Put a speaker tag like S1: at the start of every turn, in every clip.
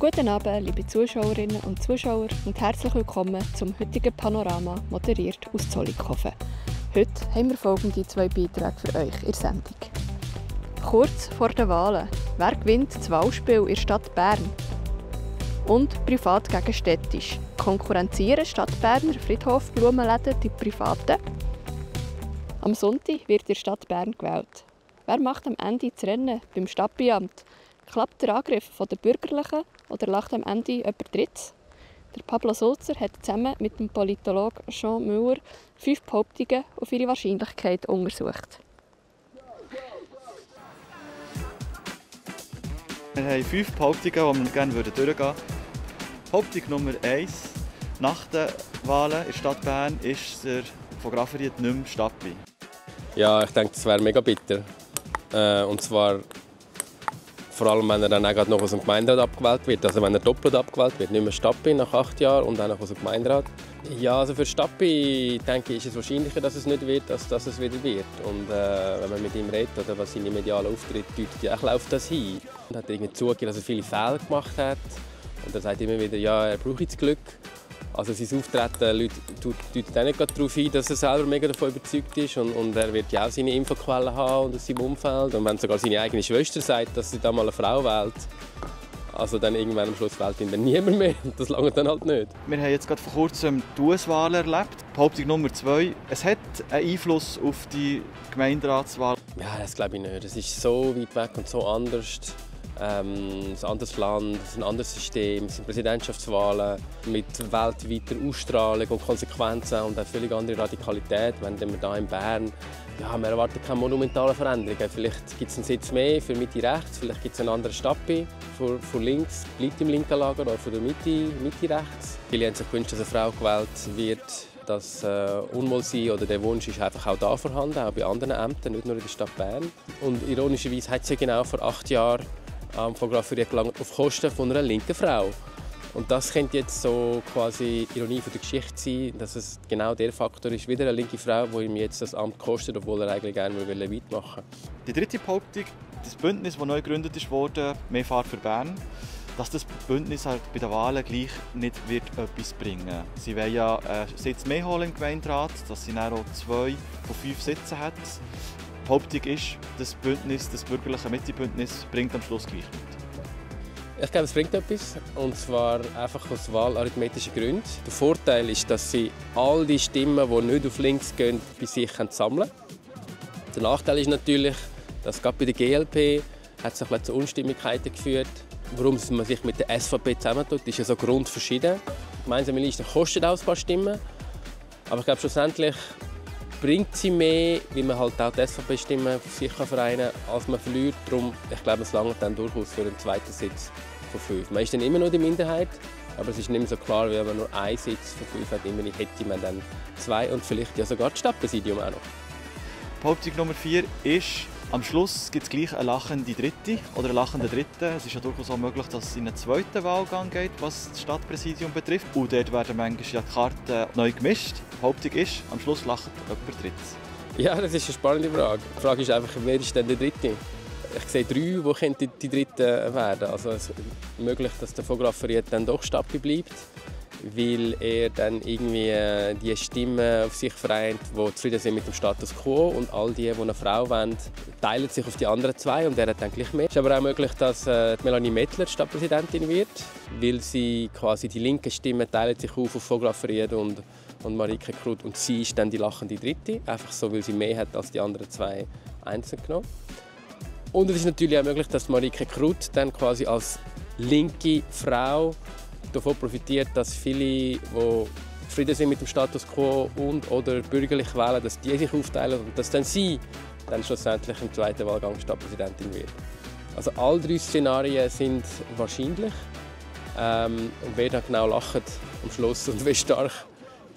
S1: Guten Abend, liebe Zuschauerinnen und Zuschauer und herzlich willkommen zum heutigen Panorama, moderiert aus Zollikofen. Heute haben wir folgende 2 Beiträge für euch in der Sendung. Kurz vor den Wahlen. Wer gewinnt das Wahlspiel in der Stadt Bern? Und privat gegen städtisch. Konkurrenzieren Stadtberner Friedhof Blumenläden die Privaten? Am Sonntag wird in der Stadt Bern gewählt. Wer macht am Ende das Rennen beim Stadtbeamt? Klappt der Angriff der Bürgerlichen oder lacht am Ende jemand Drittes? Der Pablo Sulzer hat zusammen mit dem Politologen Jean Müller 5 Behauptungen auf ihre Wahrscheinlichkeit untersucht.
S2: Wir haben 5 Behauptungen, die wir gerne durchgehen würden. Behauptung Nummer 1. Nach den Wahlen in der Stadt Bern ist der von Graffenried nicht mehr Stadtbi.
S3: Ja, ich denke, das wäre mega bitter. Und zwar vor allem, wenn er dann auch noch aus dem Gemeinderat abgewählt wird. Also wenn er doppelt abgewählt wird, nicht mehr Stadtbi nach 8 Jahren und dann noch aus dem Gemeinderat. Ja, also für Stadtbi denke ich, ist es wahrscheinlicher, dass es nicht wird, als dass es wieder wird. Und wenn man mit ihm redet oder was seine medialen Auftritte deutet, ja, läuft das hin. Und hat irgendwie zugegeben, dass er viele Fehler gemacht hat. Und er sagt immer wieder, ja, er braucht jetzt Glück. Also sein Auftreten deutet auch nicht darauf hin, dass er selber mega davon überzeugt ist. Und er wird ja auch seine Infoquellen haben und aus seinem Umfeld. Und wenn sogar seine eigene Schwester sagt, dass sie da mal eine Frau wählt, also dann irgendwann am Schluss wählt ihn dann niemand mehr. Das langt dann halt nicht.
S2: Wir haben jetzt gerade vor kurzem die US-Wahl erlebt. Behauptung Nummer 2. Es hat einen Einfluss auf die Gemeinderatswahl.
S3: Ja, das glaube ich nicht. Es ist so weit weg und so anders. Ein anderes Land, ein anderes System, es sind Präsidentschaftswahlen mit weltweiter Ausstrahlung und Konsequenzen und eine völlig andere Radikalität. Wenn wir hier in Bern, ja, wir erwarten keine monumentalen Veränderungen. Vielleicht gibt es einen Sitz mehr für Mitte-Rechts, vielleicht gibt es einen anderen Stadtbi von links, bleibt im linken Lager oder von der Mitte-Rechts. Viele haben sich gewünscht, dass eine Frau gewählt wird. Das Unwohlsein oder der Wunsch ist einfach auch da vorhanden, auch bei anderen Ämtern, nicht nur in der Stadt Bern. Und ironischerweise hat es ja genau vor 8 Jahren von Graffenried gelangt auf Kosten von einer linken Frau. Und das könnte jetzt so quasi Ironie von der Geschichte sein, dass es genau der Faktor ist, wieder eine linke Frau, die ihm jetzt das Amt kostet, obwohl er eigentlich gerne weitermachen will.
S2: Die dritte Behauptung, das Bündnis, das neu gegründet wurde, «Mehr Fahrt für Bern», dass das Bündnis halt bei den Wahlen gleich nicht wird etwas bringen. Sie wollen ja einen Sitz mehr holen im Gemeinderat, dass sie dann auch 2 von 5 Sitzen hat. Die Behauptung ist, das Bündnis, das bürgerliche Mitte-Bündnis, bringt am Schluss gleich nichts.
S3: Ich glaube, es bringt etwas, und zwar einfach aus wahlarithmetischen Gründen. Der Vorteil ist, dass sie all die Stimmen, die nicht auf links gehen, bei sich sammeln können. Der Nachteil ist natürlich, dass gerade bei der GLP hat es zu Unstimmigkeiten geführt. Warum man sich mit der SVP zusammentut, ist ja so grundverschieden. Die gemeinsame Liste kostet auch ein paar Stimmen, aber ich glaube, schlussendlich bringt sie mehr, weil man halt auch die SVP-Stimmen auf sich vereinen kann, als man verliert. Darum, ich glaube, es langt dann durchaus für einen zweiten Sitz von 5. Man ist dann immer noch die Minderheit, aber es ist nicht mehr so klar, wie wenn man nur einen Sitz von 5 hat. Immerhin hätte man dann 2 und vielleicht ja sogar das Stadtpräsidium auch noch.
S2: Behauptung Nummer 4 ist, am Schluss gibt es gleich eine lachende Dritte oder einen lachenden Dritten. Es ist ja durchaus auch möglich, dass es in einen zweiten Wahlgang geht, was das Stadtpräsidium betrifft. Und dort werden manchmal die Karten neu gemischt. Die Behauptung ist, am Schluss lacht jemand Drittes.
S3: Ja, das ist eine spannende Frage. Die Frage ist einfach, wer ist denn der Dritte? Ich sehe 3, wo könnte die Dritte werden. Also es ist möglich, dass der von Graffenried dann doch Stadtbi bleibt, weil er dann irgendwie die Stimmen auf sich vereint, die zufrieden sind mit dem Status quo, und all die eine Frau wollen, teilen sich auf die anderen 2 und der hat dann gleich mehr. Es ist aber auch möglich, dass Melanie Mettler Stadtpräsidentin wird, weil sie quasi die linken Stimmen teilen sich auf von Graffenried und Marieke Krut, und sie ist dann die lachende Dritte, einfach so, weil sie mehr hat als die anderen 2 einzeln genommen. Und es ist natürlich auch möglich, dass Marieke Krut dann quasi als linke Frau davon profitiert, dass viele, die zufrieden sind mit dem Status quo und oder bürgerlich wählen, dass die sich aufteilen und dass dann sie dann schlussendlich im zweiten Wahlgang Stadtpräsidentin wird. Also all 3 Szenarien sind wahrscheinlich. Und wer dann genau lacht am Schluss und wie stark,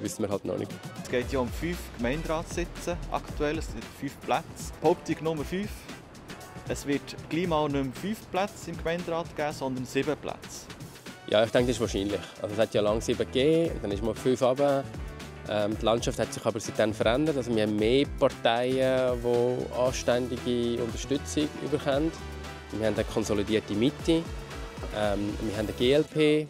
S3: wissen wir halt noch nicht.
S2: Es geht ja um 5 Gemeinderatssitze aktuell, es sind 5 Plätze. Behauptung Nummer 5. Es wird gleich mal nicht mehr 5 Plätze im Gemeinderat geben, sondern 7 Plätze.
S3: Ja, ich denke, das ist wahrscheinlich. Also es hat ja lange 7 gegeben, dann ist mal 5 runter. Die Landschaft hat sich aber seitdem verändert. Also wir haben mehr Parteien, die anständige Unterstützung bekommen. Wir haben eine konsolidierte Mitte. Wir haben eine GLP,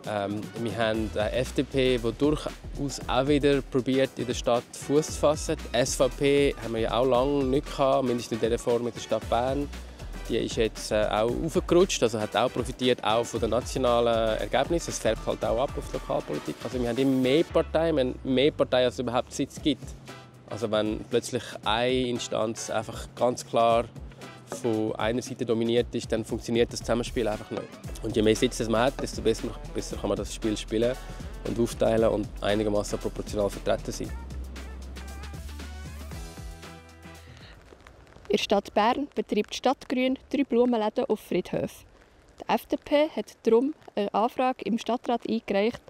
S3: wir haben eine FDP, die durchaus auch wieder probiert, in der Stadt Fuß zu fassen. Die SVP haben wir ja auch lange nicht gehabt, mindestens in dieser Form mit der Stadt Bern. Die ist jetzt auch aufgerutscht, also hat auch profitiert auch von den nationalen Ergebnissen. Es färbt halt auch ab auf die Lokalpolitik. Also wir haben immer mehr Parteien, als es überhaupt Sitz gibt. Also wenn plötzlich eine Instanz einfach ganz klar von einer Seite dominiert ist, dann funktioniert das Zusammenspiel einfach nicht. Und je mehr Sitze man hat, desto besser kann man das Spiel spielen und aufteilen und einigermaßen proportional vertreten sein.
S1: In der Stadt Bern betreibt Stadtgrün 3 Blumenläden auf Friedhöfen. Die FDP hat darum eine Anfrage im Stadtrat eingereicht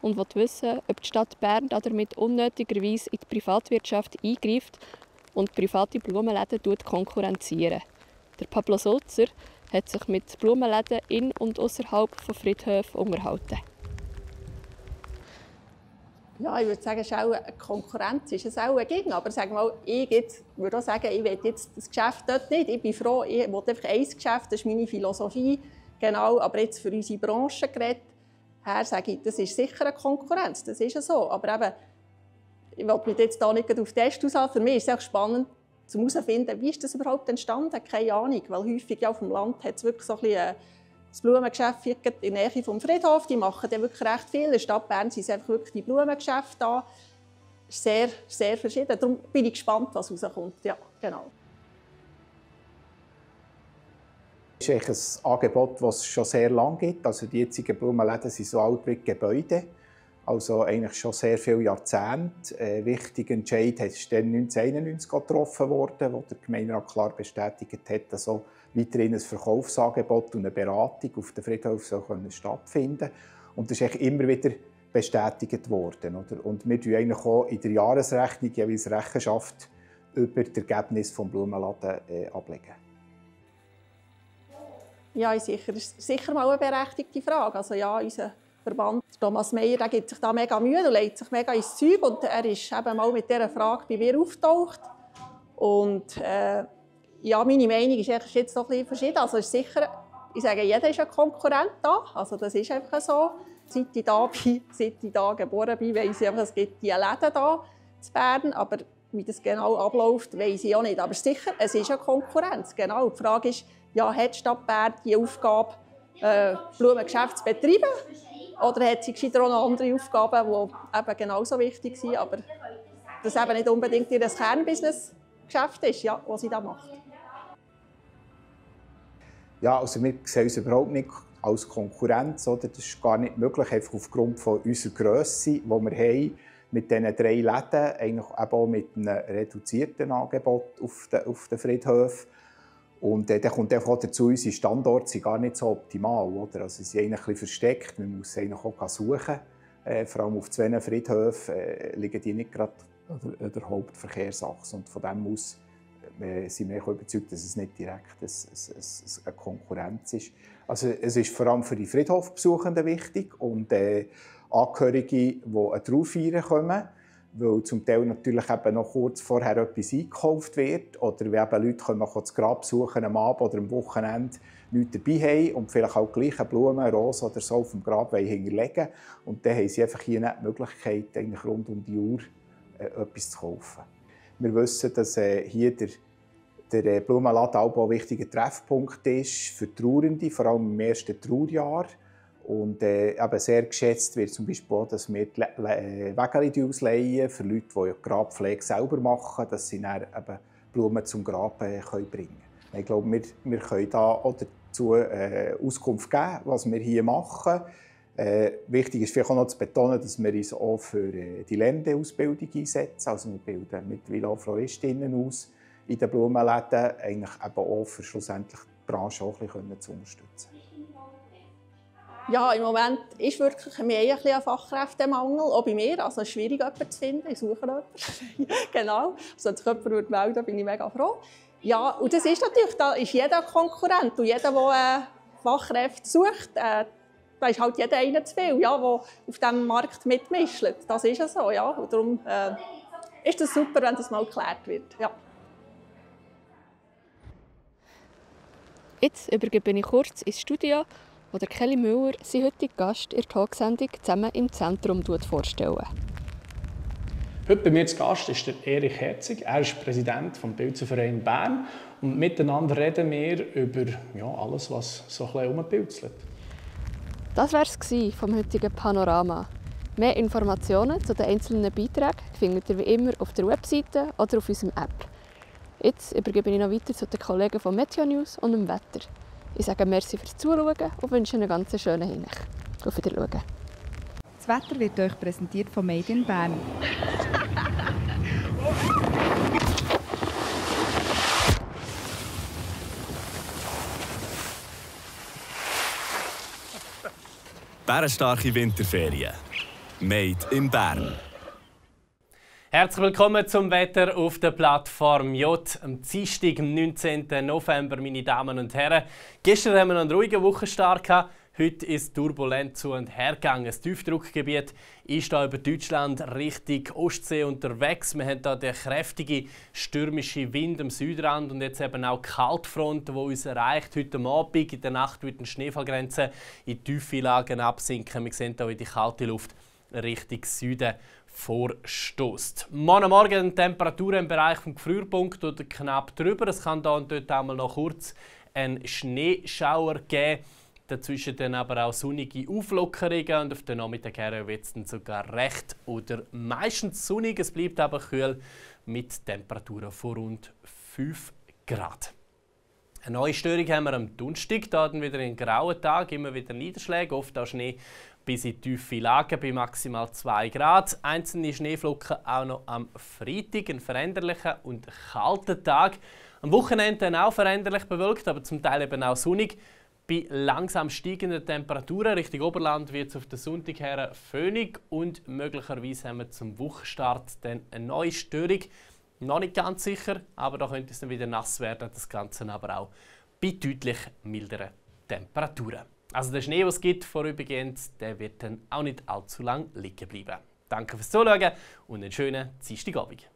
S1: und will wissen, ob die Stadt Bern damit unnötigerweise in die Privatwirtschaft eingreift und private Blumenläden konkurrenzieren. Der Pablo Sulzer hat sich mit Blumenläden in und außerhalb von Friedhöfen unterhalten.
S4: Ja, ich würde sagen, es ist auch eine Konkurrenz, ist es auch ein Gegner. Aber sag mal, ich würde auch sagen, ich will jetzt das Geschäft dort nicht. Ich bin froh, ich will einfach ein Geschäft, das ist meine Philosophie. Genau, aber jetzt für unsere Branche geredet, sage ich, das ist sicher eine Konkurrenz, das ist ja so. Aber eben, ich will mich jetzt da nicht auf den Test aushalten. Für mich ist es auch spannend, herauszufinden, wie ist das überhaupt entstanden? Keine Ahnung, weil häufig auf dem Land hat es wirklich so ein bisschen das Blumengeschäft in der Nähe vom Friedhof, die machen dann wirklich recht viel. In der Stadt Bern sind es einfach wirklich die Blumengeschäfte da. Das ist sehr, sehr verschieden. Darum bin ich gespannt, was rauskommt. Ja, genau.
S5: Das ist ein Angebot, das es schon sehr lange gibt. Also die jetzigen Blumenläden sind so alt wie Gebäude. Also eigentlich schon sehr viele Jahrzehnte. Ein wichtiger Entscheid ist dann 1991 getroffen worden, wo der Gemeinderat klar bestätigt hat, dass auch weiterhin ein Verkaufsangebot und eine Beratung auf den Friedhof stattfinden können. Und das ist eigentlich immer wieder bestätigt worden. Oder? Und wir tun eigentlich auch in der Jahresrechnung jeweils Rechenschaft über das Ergebnis des Blumenladens ablegen.
S4: Ja, sicher. Das ist sicher mal eine berechtigte Frage. Also ja, unser Verband Thomas Meyer, der gibt sich da mega Mühe und legt sich mega ins Zeug. Und er ist eben mal mit dieser Frage bei mir auftaucht. Und ja, meine Meinung ist jetzt noch ein bisschen verschieden. Also ist sicher, ich sage, jeder ist ein Konkurrent da. Also das ist einfach so. Seit ich da geboren bin, weiss ich einfach, es gibt diese Läden hier in Bern. Aber wie das genau abläuft, weiss ich auch nicht. Aber sicher, es ist eine Konkurrenz. Genau. Die Frage ist, ja, hat die Stadt Bern die Aufgabe, Blumengeschäfte zu betreiben? Oder hat sie gescheiter auch noch andere Aufgaben, die eben genauso wichtig sind, aber das eben nicht unbedingt ihr Kernbusiness-Geschäft ist, ja, was sie da macht?
S5: Ja, also wir sehen uns überhaupt nicht als Konkurrenz. Oder? Das ist gar nicht möglich, einfach aufgrund von unserer Grösse, die wir haben, mit diesen 3 Läden, eigentlich auch mit einem reduzierten Angebot auf den Friedhöfen. Und dann kommt einfach auch dazu, unsere Standorte sind gar nicht so optimal. Oder? Also sie sind eigentlich ein bisschen versteckt, man muss eigentlich auch suchen. Vor allem auf 2 Friedhöfen liegen die nicht gerade an der Hauptverkehrsachse. Und von dem aus sind wir überzeugt, dass es nicht direkt eine Konkurrenz ist. Also es ist vor allem für die Friedhofbesuchenden wichtig und Angehörige, die eine Trauerfeier kommen, weil zum Teil natürlich eben noch kurz vorher etwas eingekauft wird oder wenn eben Leute kommen, das Grab besuchen am Abend oder am Wochenende nichts dabei haben und vielleicht auch gleich eine Blume, eine Rose oder so auf dem Grab hinterlegen und dann haben sie einfach hier nicht die Möglichkeit, eigentlich rund um die Uhr etwas zu kaufen. Wir wissen, dass hier der Blumenladen auch ein wichtiger Treffpunkt ist für Trauernde, vor allem im ersten Trauerjahr. Und eben sehr geschätzt wird zum Beispiel auch, dass wir Wägeli ausleihen für Leute, die die Grabpflege selber machen, dass sie dann eben Blumen zum Grab bringen können. Ich glaube, wir können da auch dazu Auskunft geben, was wir hier machen. Wichtig ist vielleicht auch noch zu betonen, dass wir uns auch für die Lernendeausbildung einsetzen. Also wir bilden mittlerweile auch Floristinnen aus in den Blumenläden, eigentlich eben auch für schlussendlich die Branche auch ein bisschen zu unterstützen.
S4: Ja, im Moment ist wirklich mehr ein Fachkräftemangel, auch bei mir. Also es ist schwierig, jemanden zu finden. Ich suche jemanden. Genau. Also, wenn sich jemand melden würde, bin ich mega froh. Ja, und das ist natürlich, da ist jeder Konkurrent. Und jeder, der Fachkräfte sucht, da ist halt jeder einer zu viel, ja, der auf diesem Markt mitmischt. Das ist ja so, ja. Und darum ist es super, wenn das mal geklärt wird. Ja.
S1: Jetzt übergebe ich kurz ins Studio wo der Kelly Müller seinen heutigen Gast in der Talksendung «Zusammen im Zentrum» vorstellen.
S6: Heute bei mir zu Gast ist der Erich Herzig. Er ist Präsident des Pilzervereins Bern. Und miteinander reden wir über alles, was so ein bisschen rumpilzelt.
S1: Das war es vom heutigen Panorama. Mehr Informationen zu den einzelnen Beiträgen findet ihr wie immer auf der Webseite oder auf unserer App. Jetzt übergebe ich noch weiter zu den Kollegen von Meteo News und dem Wetter. Ich sage merci fürs Zuschauen und wünsche einen ganz schönen Hinweis. Auf Wiedersehen.
S7: Das Wetter wird euch präsentiert von Made in Bern.
S8: Bärenstarke Winterferien. Made in Bern.
S9: Herzlich willkommen zum Wetter auf der Plattform J. Am Dienstag, am 19. November, meine Damen und Herren. Gestern haben wir einen ruhigen Wochenstart gehabt. Heute ist turbulent zu und her gegangen. Das Tiefdruckgebiet ist hier über Deutschland Richtung Ostsee unterwegs. Wir haben hier den kräftigen stürmischen Wind am Südrand und jetzt eben auch die Kaltfront, die uns erreicht. Heute Abend in der Nacht wird die Schneefallgrenze in tiefe Lagen absinken. Wir sehen hier, wie die kalte Luft Richtung Süden vorstößt. Morgen Morgen Temperaturen im Bereich des Gefrierpunkts oder knapp drüber. Es kann hier und dort einmal noch kurz einen Schneeschauer geben. Dazwischen dann aber auch sonnige Auflockerungen und auf den Nachmittag wird es dann sogar recht oder meistens sonnig. Es bleibt aber kühl mit Temperaturen von rund 5 Grad. Eine neue Störung haben wir am Donnerstag, da dann wieder einen grauen Tag, immer wieder Niederschläge, oft auch Schnee bis in tiefe Lagen bei maximal 2 Grad. Einzelne Schneeflocken auch noch am Freitag, ein veränderlicher und kalter Tag. Am Wochenende dann auch veränderlich bewölkt, aber zum Teil eben auch sonnig. Bei langsam steigenden Temperaturen Richtung Oberland wird es auf den Sonntag her föhnig und möglicherweise haben wir zum Wochenstart dann eine neue Störung. Noch nicht ganz sicher, aber da könnte es dann wieder nass werden, das Ganze aber auch bei deutlich milderen Temperaturen. Also der Schnee, den es gibt, vorübergehend, der wird dann auch nicht allzu lang liegen bleiben. Danke fürs Zuschauen und einen schönen Dienstagabend.